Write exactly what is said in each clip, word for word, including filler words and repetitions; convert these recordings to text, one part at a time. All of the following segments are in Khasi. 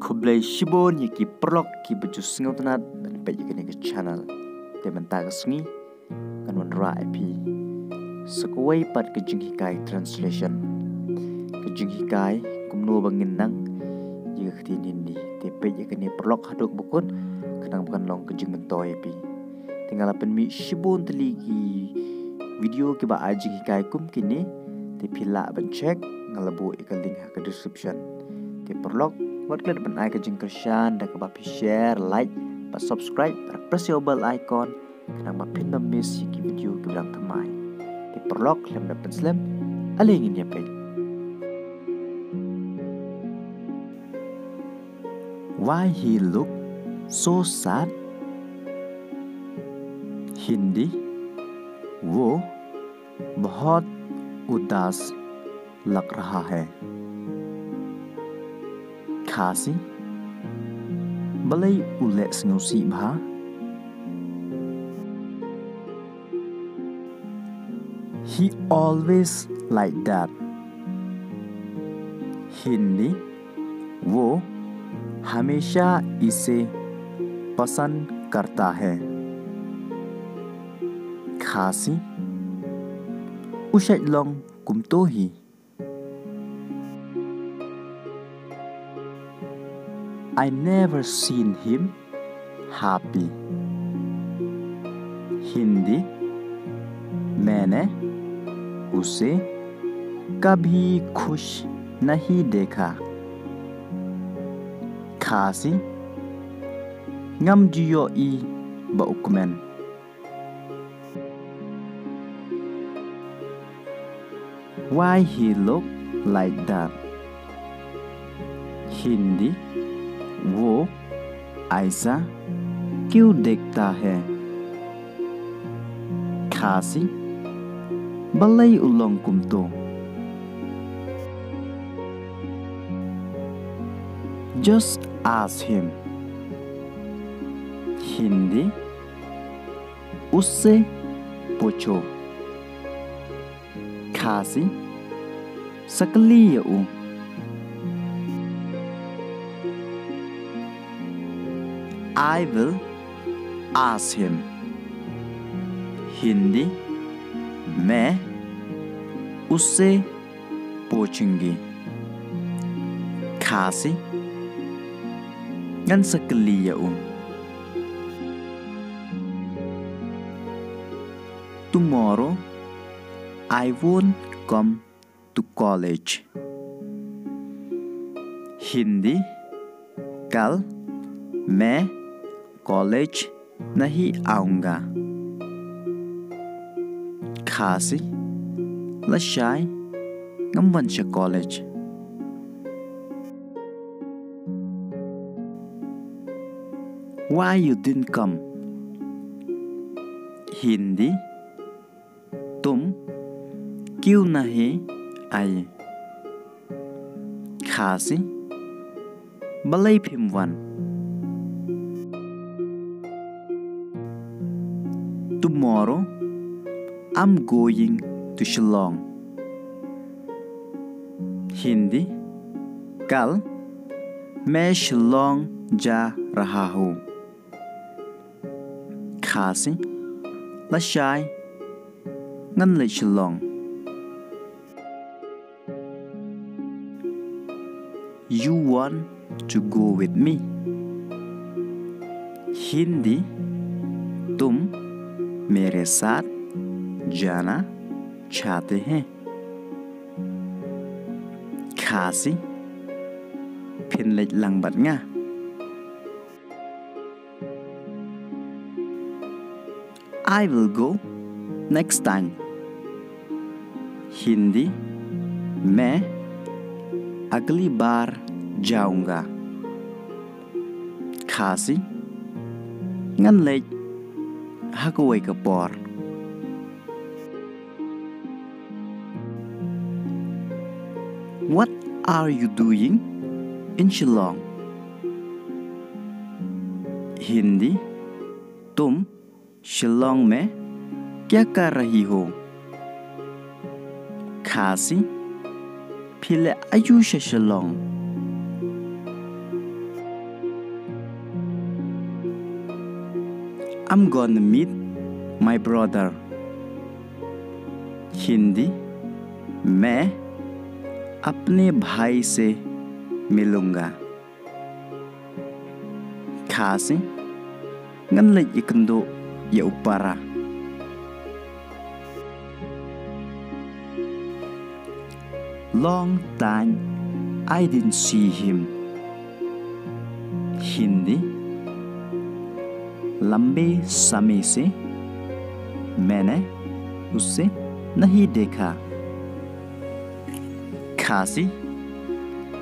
Khublei shibun ïa ki paralok kiba ju sngewtynnat ban peit ïa kane ka channel. Te mynta ka sngi ngan wanrah ïa phi sa kawei pat ka jinghikai translation. Ka jinghikai kumno ba ngin nang ïa ka ktien Hindi. Te peit ïa kane paralok haduh ba kut khnang ba kan long ka jingmyntoi ïa phi. Te nga la pynmih shibun tylli ki video kiba ai jinghikai kum kine. Te phi lah ban check, nga la buh ïa ka link ha ka description. Te paralok, wat klet ban ai ka jingkyrshan da kaba phi share, like bad subscribe bad press ïa u bell icon khnang ba phin ym miss ïa ki video kiba dang thymmai. Te paralok, khlem da pynslem, ale ngin ïa peit. Why he look so sad? Hindi, वो बहुत उदास लग रहा है। Khasi, balei u leh sngewsih bha? He always like that. Hindi, वो हमेशा इसे पसंद करता है। Khasi, u shait long kumto hi. I never seen him happy. Hindi, मैंने उसे कभी खुश नहीं देखा। Khasi, ngam ju ïohi ba u kmen. Why he look like that? Hindi, वो ऐसा क्यों देखता है? Khasi, balei u long kumto? Just ask him. Hindi, उससे पूछो। Khasi, sa kylli ïa u. I will ask him. Hindi, मैं उससे पूछूंगी। Khasi, ngan sa kylli ïa u. Tomorrow, I won't come to college. Hindi, कल मैं कॉलेज नहीं आऊंगा। Khasi, lashai ngam wan sha college. Why you didn't come? Hindi, तुम क्यों नहीं आए? Khasi, balei phim wan? Tomorrow, I'm going to Shillong. Hindi, कल मैं शिलोंग जा रहा हूँ। Khasi, lashai ngan leit Shillong. You want to go with me? Hindi, तुम मेरे साथ जाना चाहते हैं? Khasi, phin leit lang bad nga? I will go next time. Hindi, मैं अगली बार जाऊंगा। Khasi, ngan leit ha kawei ka por. What are you doing in Shillong? Hindi, तुम शिलोंग में क्या कर रही हो? Khasi, phi leh aiu sha Shillong? I'm gonna meet my brother. Hindi, मैं अपने भाई से मिलूंगा। Khasi, ngan leit ïakynduh ïa u para. Long time I didn't see him. Hindi, लंबे समय से मैंने उसे नहीं देखा। Khasi,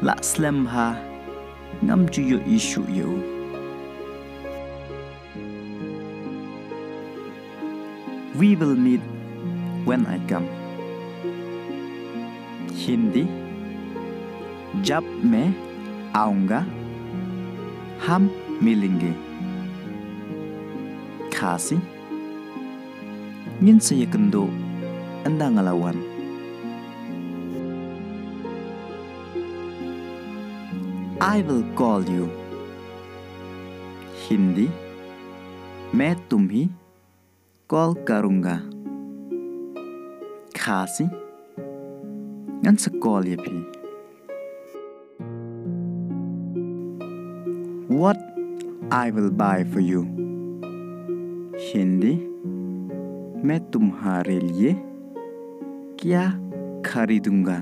la slem bha ngam ju ïohi shuh ïa u. We will meet when I come. Hindi, जब मैं आऊंगा हम मिलेंगे। Khasi, ngin sa ïakynduh ynda nga la wan. I will call you. Hindi, मैं तुम्हें कॉल करूंगा। Khasi, ngan sa call ïa phi. What I will buy for you. Hindi, मैं तुम्हारे लिए क्या खरीदूंगा।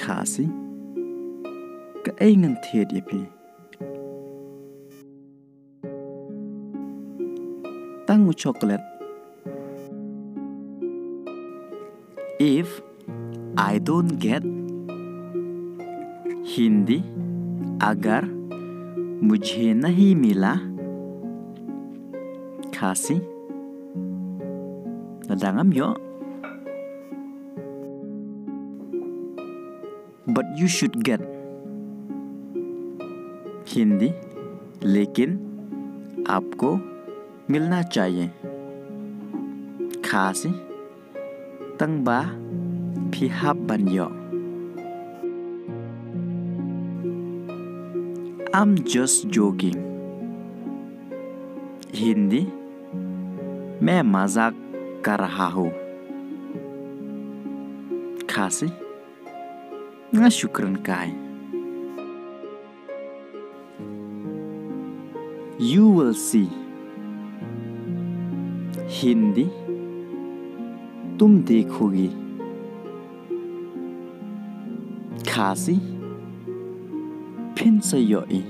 Khasi, kaei ngan thied ïa phi. Tang u chocolate. If I don't get, Hindi, अगर मुझे नहीं मिला। Khasi, lada ngam ïoh, but you should get. Hindi, लेकिन आपको मिलना चाहिए। Khasi, tang ba phi hap ban ïoh. I'm just joking. Hindi, मैं मजाक कर रहा हूँ। Khasi, nga shu kren kai. You will see. Hindi, तुम देखोगे। Khasi, phin sa ïohi.